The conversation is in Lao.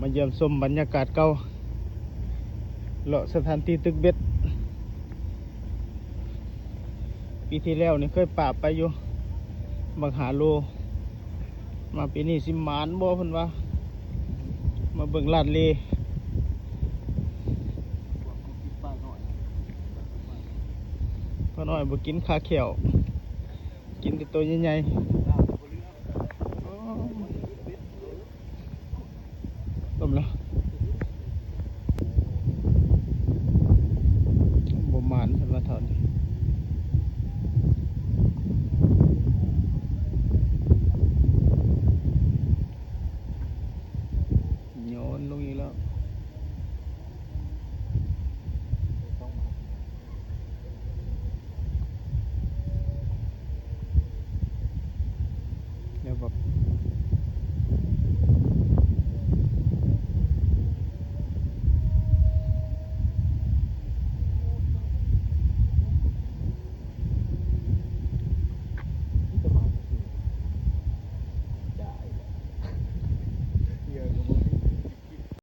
ມາຢ້ຽມຊົມບັນຍາກາດເກົ່າ ເລາະສະຖານທີ່ຕຶກເບັດ. ປີທີ່ແລ້ວນີ້ເຄີຍປາບໄປຢູ່ ບັກຫ້າໂລ. ມາປີນີ້ຊິໝານບໍ່ເພິ່ນວ່າ. ມາເບິ່ງລາດເລ. ປານ້ອຍບໍ່ກິນຄາແຂ້ວ ກິນແຕ່ໂຕໃຫຍ່ໆ. ອໍ ຕົ້ມແລ້ວ.